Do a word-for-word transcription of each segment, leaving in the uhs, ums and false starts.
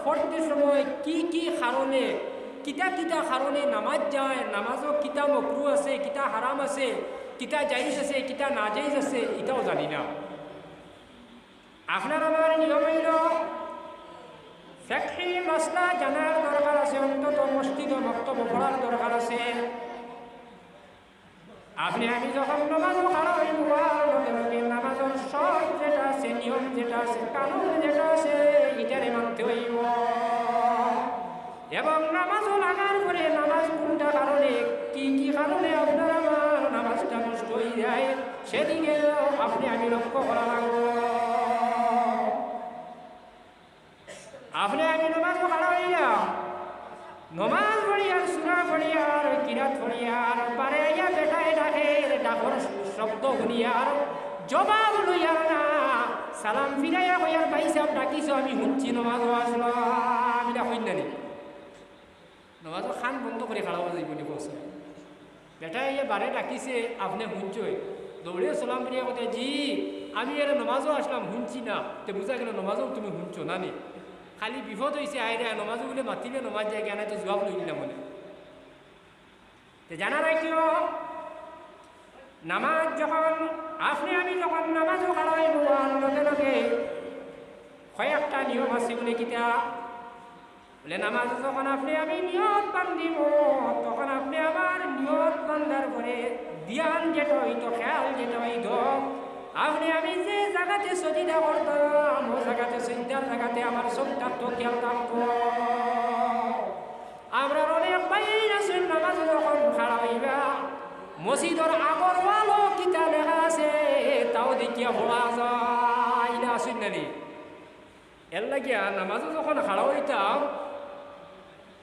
পড়তে সময় কি কি কারণে, কিতা কিতা কারণে নামাজ যায়, নামাজও কিতা মকরু আছে, কিতা হারাম আছে, কিতা জায়েজ আছে, কিতা নাজায়েজ আছে, ইটাও জানি না। আপনার আমার নিয়ম অইল, ফিকহি মাসলা জানার দরকার আছে, অন্তত মসজিদ ও মক্তব পড়ার দরকার আছে। আপনি আমি যখন নামাজও খাড়া অইব, আর লগে লগে নামাজর শর্ত যেটা আছে, নিয়ম যেটা আছে, কানুন যেটা আছে, ইটারে মানতে অইব। এবং নামাজও লাগার পরে নামাজ কোনটা কারণে, কি কি কারণে আপনার আমার নামাজটা নষ্ট অই যায়, সেদিকে আপনি আমি লক্ষ্য করা লাগব। আপনি আমি নামাজও খাড়া অইলাম, নামাজ পড়িয়ার, সূরা পড়িয়ার, কিরাত পড়িয়ার, বারে আইয়া বেটায় ডাকের, ডাকর শব্দ হুনিয়ার, জবাব লইয়ার না, সালাম ফিরাইয়া কইয়ার, "ভাইসাব ডাকিছো, আমি হুনছি, নামাজও আসলাম।" ইটা কইন না নি? নামাজও কান বন্ধ করি খাড়া অইয়া যাইব নি কওকচাইন? বেটায় আইয়া বারে ডাকিছে, আপনে হুনছইন, দৌড়ে সালাম ফিরাইয়া কইতা, "জি, আমি এরে নামাজও আসলাম, হুনছি না।" তে বুঝা গেল নামাজও তুমি হুনছো না নি? খালি বিপদ অইছে, আইরে নামাজও বুলে মাতিলে নামাজ যায় গিয়া, না তো জবাব লইলাম মনে। তে জানা রাখিও, নামাজ যখন, আপনি আমি যখন নামাজও খাড়া অইব, আর লগে লগে কয়েকটা নিয়ম আছে বুলে কিতা? বুলে নামাজ যখন আপনি আমি নিয়ত বান্ধিব, তখন আপনি আমার নিয়ত বান্ধার পরে ধ্যান যেটা অইতো, খেয়াল যেটা অইতো, আপনি আমি যে জাগাতে সজিদা করতাম, ও জাগাতে, সজিদার জাগাতে আমার চোখটা তো খেয়াল থাকবো। আমরার অনেক ভাই আছইন, নামাজ যখন খাড়া অইবা, মসজিদর আগর ওয়ালো কিতা লেখা আছে, তাও দেখিয়া পড়া যায় না, আছইন না নি? এর লাগিয়া নামাজও যখন খাড়া অইতাম,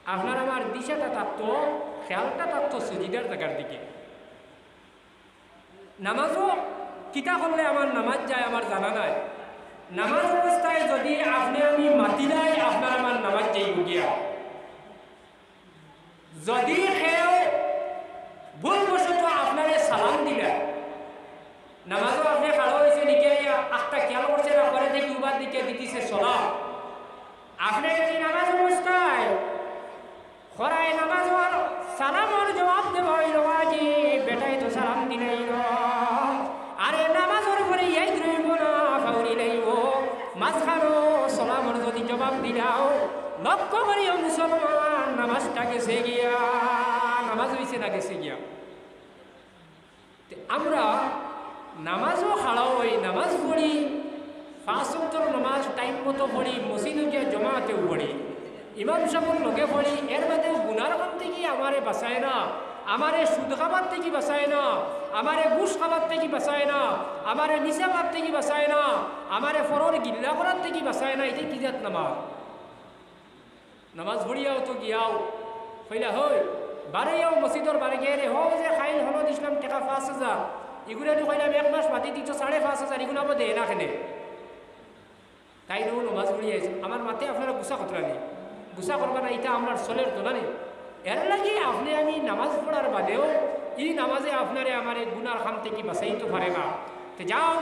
আপনার আমার দিশাটা থাকতো, খেয়ালটা থাকতো সজিদার জাগার দিকে। নামাজও কিতা করলে আমার নামাজ যায়, আমার জানা নাই। নামাজ অবস্থায় যদি আপনি আমি মাতিলাই, আপনার আমার নামাজ যাইব গিয়া। যদি কেউ ভুলবশত আপনারে সালাম দিলা, নামাজও আপনি খাড়া অইছে, নিকে আইয়া আখটা খেয়াল করছে না, পরে দেখি উবার দিকে দিতেছে সালাম। আপনি যদি নামাজ অবস্থায় খরায় নামাজর সালামর জবাব দেওয়া অইল ওয়াজিব, বেটায় তো সালাম দিলাইল। আরে নামাজর পরে ইয়াদ রইব না, ফাউরি লাইব। মাঝখানো সালামর যদি জবাব দিলাও, লক্ষ্য করিও মুসলমান, নামাজটা গেছে গিয়া, নামাজ অইছে না গেছে গিয়া। তে আমরা নামাজও খাড়া অই, নামাজ পড়ি, পাঁচ ওয়াক্তর নামাজ টাইম মতো পড়ি, মসজিদও গিয়া জমাতেও পড়ি, ইমাম সাবর লগে পড়ি, এর বাদেও গুনার কাম থাকি আমারে বাঁচায় না, আমারে সুদ খাবার থাকি বাঁচায় না, আমারে ঘুষ খাবার থাকি বাঁচায় না, আমারে নিশা খাবার থাকি বাঁচায় না, আমারে পরর গিল্লা করার থাকি বাঁচায় না। ইটা কি জাত নামাজ? নামাজ পড়িয়াও তো গিয়াও, কইলা, "হই, বারে আও মসজিদর বারে গিয়া রে, হো যে কাইল হনো দিছলাম টেকা পাঁচ হাজার, ইগুরে দি কইলাম এক মাস বাদে দিতো সাড়ে পাঁচ হাজার, ইগুন আবার দেয় না কেনে?" তাইন নমাজ পড়িয়া আইছইন, আমার মাতে আপনারা গুসা কররা নি, গুসা করবা না, ইটা আমরার চলের তো না নি। এর লাগি আপনে আমি নামাজ পড়ার বাদেও ই নামাজে আপনারে আমারে গুনার কাম থাকি বাঁচাইতো পারে না। তে যাও,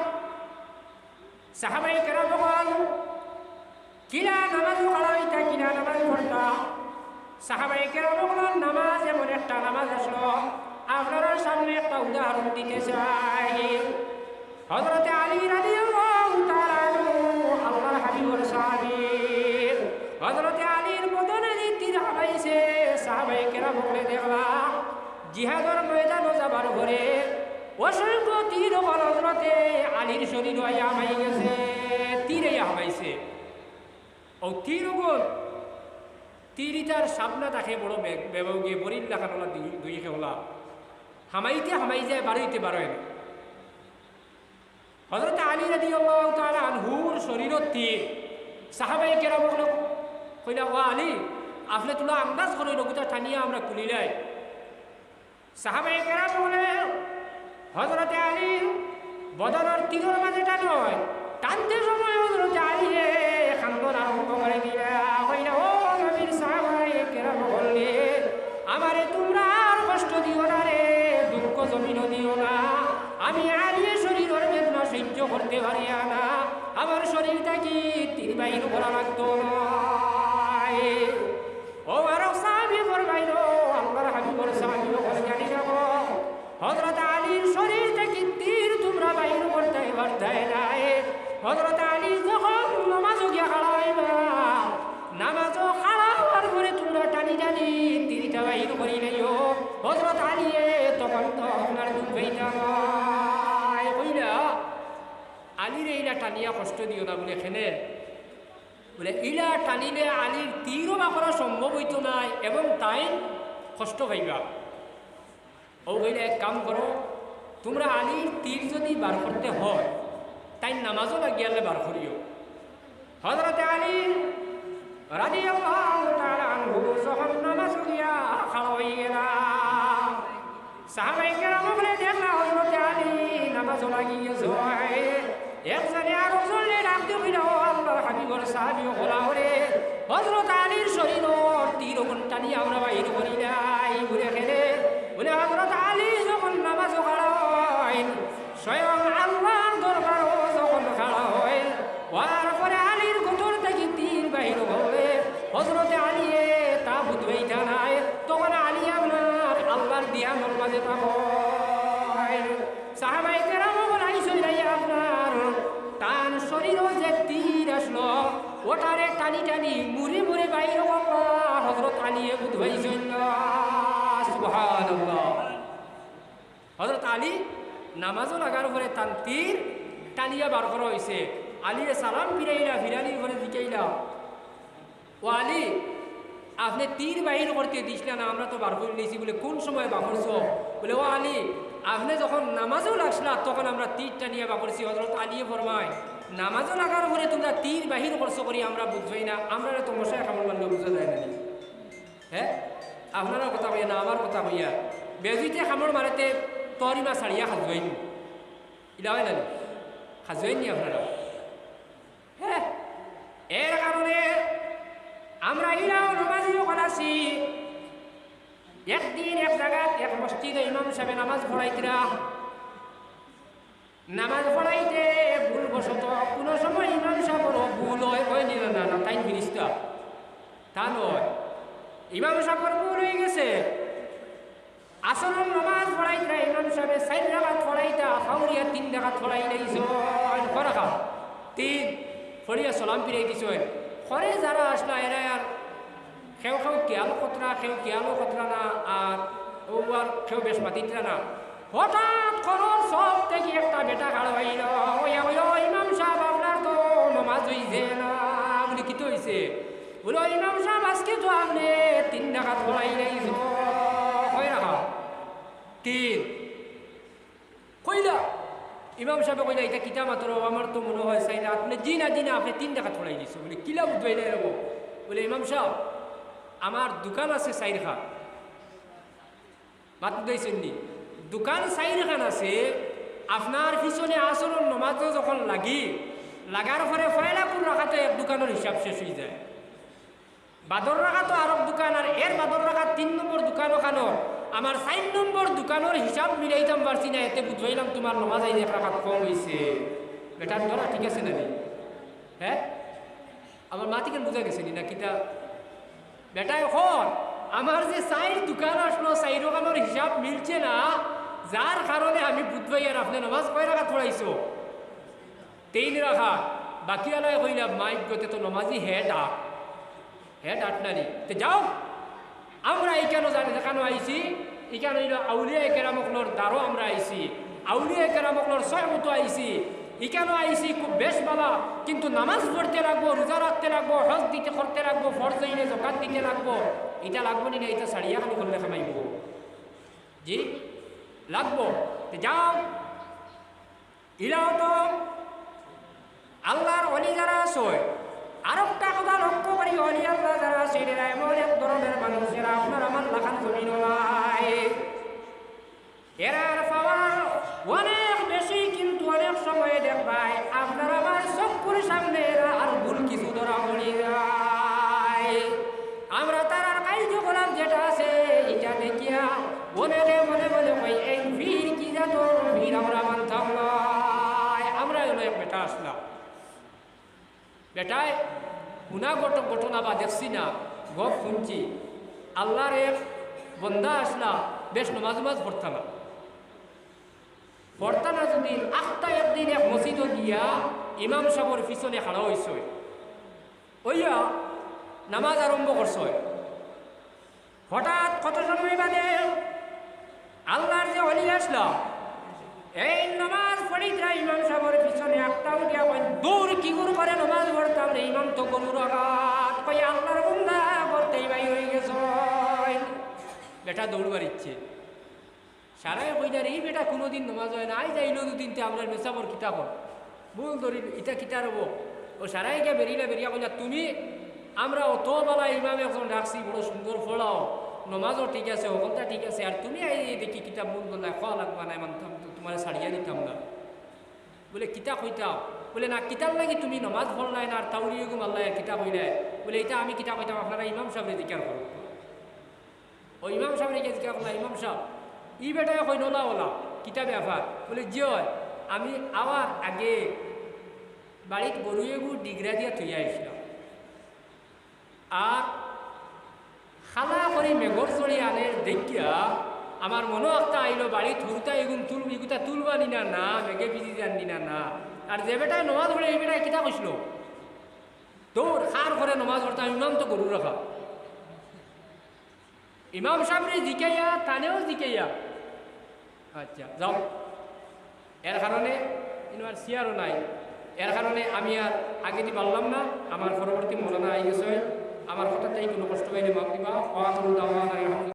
সাহাবায়ে কেরাম অকল কিলা নামাজ খাড়া অইতা, কিলা নামাজ পড়তা। সাহাবায়ে কেরাম অকলর নামাজ এমন একটা নামাজ আছলো, আপনারার সামনে একটা উদাহরণ দিতে চাই। হযরতে আলী রাদিয়াল্লাহু তাআলা আনহু, আল্লাহর হাবিবর সাহাবী। হযরতে আলীর বদনে যে তীর হামাইছে, সাহাবায়ে কেরাম অকলে দেখলা, জিহাদর ময়দানো যাবার পরে অসংখ্য তীর অকল হযরতে আলীর শরীরো আইয়া হামাই গেছে, তীর আইয়া হামাইছে। অউ তীর অকল, তীর ইতার সামনা থাকে বড় বে-, বেবাউগে, বড়ির লাখান অলা দুই, দুই খেওলা। হামাইতে হামাই যায়, বারইতে বারয় না। হযরতে আলী রাদিয়াল্লাহু তাআলা আনহুর শরীরো তীর। সাহাবায়ে কেরাম অকলে কইলা, "ও আলী, আপনে তুলা আন্দাজ করইন, অগুতা টানিয়া আমরা কুলিলাই।" সাহাবায়ে কেরাম অকলে হযরতে আলীর বদনর তীরর মাঝে টানইন, টানতে সময় হযরতে আলীয়ে কান্দন আরম্ভ করি দিলা, কইলা, "ও নবীর সাহাবায়ে কেরাম অকল রে, আমারে তুমরা আর কষ্ট দিও না রে, দুঃখ জমিনো দিও না। আমি আলীয়ে শরীরর বেদনা সহ্য করতে পারিয়ার না, আমার শরীর থাকি তীর বাইর করা লাগতো না।" ইলা টানিয়া কষ্ট দিও না। বুলে, কেনে? বুলে, ইলা টানিলে আলীর তীরও বার করা সম্ভব অইতো নায় এবং তাইন কষ্ট পাইবা। অউ কইলা, এক কাম করো, তুমরা আলীর তীর যুদি বার করতে হয়, তাইন নামাজও লাগিয়ালে বার করিও। হযরতে আলী রাদিয়াল্লাহু তাআলা আনহু যখন নামাজ পড়িয়া খাড়া অইগেলা, সাহাবায়ে কেরাম অকলে দেখলা হযরতে আলী নামাজও লাগি গেছে। একজনে আরকজনরে ডাক দিয়া কইলা, "ও আল্লাহর হাবিবর সাহাবী অকল, আওরে, হযরত আলীর শরীরর তীর অগুন টানিয়া আমরা বাইর করিলাই।" বুলে, কেনে? বুলে, হযরত আলী যখন নামাজও খাড়া অইন, স্বয়ং আল্লাহর দরবারও যখন খাড়া অইন, অওয়ার পরে আলীর গতর থাকি তীর বাইর করলে, হযরতে আলীয়ে তা বুঝ পাইতা নায়, তখন আলী আপনার আল্লাহর ধিয়ানর মাঝে থাকইন। সাহাবায়ে কেরাম অকল আইছইন, আইয়া আপনার তান শরীরো যে তীর আছলো, অটারে টানি টানি মুড়ি মুড়ি বাইর করলা, হযরত আলীয়ে বুঝ পাইছইন না। সুবহানাল্লাহ। হযরত আলী নামাজও লাগার পরে তান তীর টানিয়া বার করা অইছে। আলীয়ে সালাম ফিরাইলা, ফিরানির পরে জিকাইলা, "ও আলী, আপনে তীর বাইর করতে দিছলা না, আমরা তো বার করিলাইছি।" বুলে, "কুন সময় বার করছো?" বুলে, "ও আলী, আপনে যখন নামাজও লাগছলা, তখন আমরা তীর টানিয়া বার করছি।" হযরত আলীয়ে ফরমাইন, "নামাজও লাগার পরে তুমরা তীর বাইর করছো করি আমরা বুঝ পাই না, আমরারে তো মশায় কামড় মারলেও বুঝা যায় না নি?" হে, আপনারার কথা কইয়া না, আমার কথা কইয়া। বেজুইতে কামড় মারেতে তরিমা ছাড়িয়া খাজুয়াইন। ইলা অয় না নি? খাজুয়াইন নি আপনারা? হে, এর কারণে আমরা ইলাও নামাজি অকল আছি। একদিন এক জাগাত এক মসজিদো ইমাম সাবে নামাজ পড়াইতরা। নামাজ পড়াইতে ভুলবশত কুনু সময় ইমাম সাবর ভুল অয়, অয় নি না, না, না, তাইন ফিরিস্তা। তা নয়, ইমাম সাবর ভুল অইগেছে। আসরর নামাজ পড়াইতরা ইমাম সাবে চাইর রাকাত পড়াইতা, ফাউরিয়া তিন রাকাত পড়াইলাইছইন। কয় রাকাত? তিন। পড়িয়া সালাম ফিরাই দিছইন। পরে যারা আছলা এরা আর কেউ কেউ খিয়াল করতরা, কেউ খিয়ালও করতরা না, আর অউ আর কেউ বেশ মাতিতরা না। হঠাৎ করর সফ থাকি একটা বেটা খাড়া অইলো, অইয়া কইলো, "ইমাম সাব, আপনার তো নমাজ অইছে না।" বুলে, "কিতা অইছে?" বুলে, "ইমাম সাব, আজকে তো আপনে তিন রাকাত পড়াইলাইছইন।" কয় রাকাত? তিন। কইলা, ইমাম সাবে কইলা, "ইটা কিতা মাতর? আমার তো মনো অয় চাইর রাকাত।" বুলে, "জি না, জি না, আপনে তিন রাকাত পড়াইলাইছইন।" বুলে, "কিলা বুঝবায় না এরকম?" বুলে, "ইমাম সাব, আমার দোকান আছে চাইরখান।" মাত বুঝাইছইন নি? দোকান চাইরখান আছে, আপনার পিছনে আসরর নমাজও যখন লাগি, লাগার পরে পয়লা কুন রাকাতো এক দোকানর হিসাব শেষ অইযায়। বাদর রাকাতো আরক দোকান, আর এর বাদর রাকাত তিন নম্বর দোকান অখানো, আমার চাইর নম্বর দোকানর হিসাব মিলাইতাম পারছি না, এতে বুঝাইলাম তুমার নমাজ আইজ এক রাকাত কম অইছে। বেটার ধরা ঠিক আছে না নি? হে? আমার মাত ইখান বুঝা গেছে নি না কিতা? বেটায় কর, আমার যে চাইর দোকান আছলো, চাইরোখানর হিসাব মিলছে না, যার কারণে আমি বুঝ পাইয়ার আপনে নমাজ কয় রাকাত পড়াইছো? তিন রাকাত। বাকি আলায় কইলা, "মাইক গতে তো নমাজি হে ডাক, হে ডাক না নি।" তে যাও, আমরা ইখানো জানি, যেখানো আইছি, ইখান অইলো আউলিয়ায়ে কেরাম অকলর দারো আমরা আইছি, আউলিয়ায়ে কেরাম অকলর সহবতো আইছি, ইখানো আইছি খুব বেশ বালা, কিন্তু নামাজ পড়তে লাগবো, রোজা রাখতে লাগবো, হজ দিতে করতে লাগবো, ফরজ অইলে যাকাত দিতে লাগবো, ইটা লাগবো নি না, ইটা ছাড়িয়া খালি করলে কামাইবো? জি, লাগবো। তে যাও, ইলাও তো আল্লাহর ওলি যারা আছে, আরোকটা কথা লক্ষ্য করি, ওলি আল্লাহ যারা আছে, এরা এমন এক ধরনের মানুষ, এরা আপনার আমার লাখান জমিন নাই। এরার পাওয়ার অনেক বেশি, কিন্তু অনেক সময় দেখবায় আপনার আমার চক্ষুর সামনে এরা আর ভুল কিছু ধরা পড়ি যায়। আমরা তারার কার্যকলাপ যেটা আছে, ইটা দেখিয়া অনেকে মনে মনে কই, "এই পীর কি জাতর পীর, আমরা মানতাম নায়।" আমরা অইলো এক বেটা আছলাম, বেটায় হুনা ঘট-, ঘটনা বা দেখছি না, গপ হুনছি। আল্লাহর এক বন্দা আছলা, বেশ নমাজ উমাজ পড়তা না। পড়তা না যুদি, আখতা একদিন এক মসজিদো গিয়া ইমাম সাবর পিছনে খাড়া অইছে। অইয়া নামাজ আরম্ভ করছে। হঠাৎ কত সময় বাদে আল্লাহর যে ওলি আছলা, এই নমাজ পড়িতরা ইমাম সাবর পিছনে, একটা উঠিয়া কইন, "দূর, কিগুর করে নমাজ পড়তাম রে, ইমাম তো গরুর আগাত।" কই, "আল্লার বান্দা, করতেই ভাই অই গেছইন।" বেটা দৌড় বাড়িছে। সারায় কইলা, "রে, ই বেটা কুনুদিন নমাজ অয় না, আইজ আইলো দুদিন তে আমরার মেসাবর কিতা কর?" ভুল ধরি, ইতা কিতা রব? ও সারায় গিয়া বেরিলা, বেরিয়া কইলা, "তুমি, আমরা অত বালা ইমাম একজন রাখছি, বড় সুন্দর পড়াও, নমাজও ঠিক আছে, হকলতা ঠিক আছে, আর তুমি আইজ দেখি কিতা ভুল ধরলায়, কওয়া লাগবা নায়, মানতাম তো, তুমারে ছাড়িয়া দিতাম না।" বলে, "কিতা কইতাও?" বলে, "না, কিতার লাগি তুমি নমাজ পড়লায় না, আর তাউরি এগু মারলায়, আর কিতা কইলায়?" বলে, "ইতা আমি কিতা কইতাম, আপনারা ইমাম সাবরে জিকার করো।" ও ইমাম সাবরে গিয়া জিকার করলা, "ইমাম সাব, ই বেটায় কইন অলা অলা, কিতা ব্যাপার?" বলে, "জি অয়, আমি আওয়ার আগে বাড়িত গরু এগু ডিগরা দিয়া থইয়া আইছলাম, আর খালা করি মেঘর ঝড়ি আনের দেখিয়া আমার মনো একটা আইলো, বাড়িত হুরুতা এগুন তুল-, ইগুতা তুলবা নি না, না, মেঘে ভিজি যার নি না, না। আর যে বেটায় নমাজ পড়ে, ই বেটায় কিতা কইছিল? দৌড়, কার ঘরে নমাজ পড়তাম, ইমাম তো গরু রাখা।" ইমাম সাবরে জিকাইয়া, তানেও জিকাইয়া। আচ্ছা, যাও। এর কারণে ইনো আর চেয়ারও নাই। এর কারণে আমি আর আগেদি বাড়লাম না। আমার পরবর্তী মৌলানা আই গেছে। আমার কথাতেই কুনু কষ্ট পাইলে মাফ দিবা। ওয়া আখিরু দাওয়ানা আলহামদুলিল্লাহ।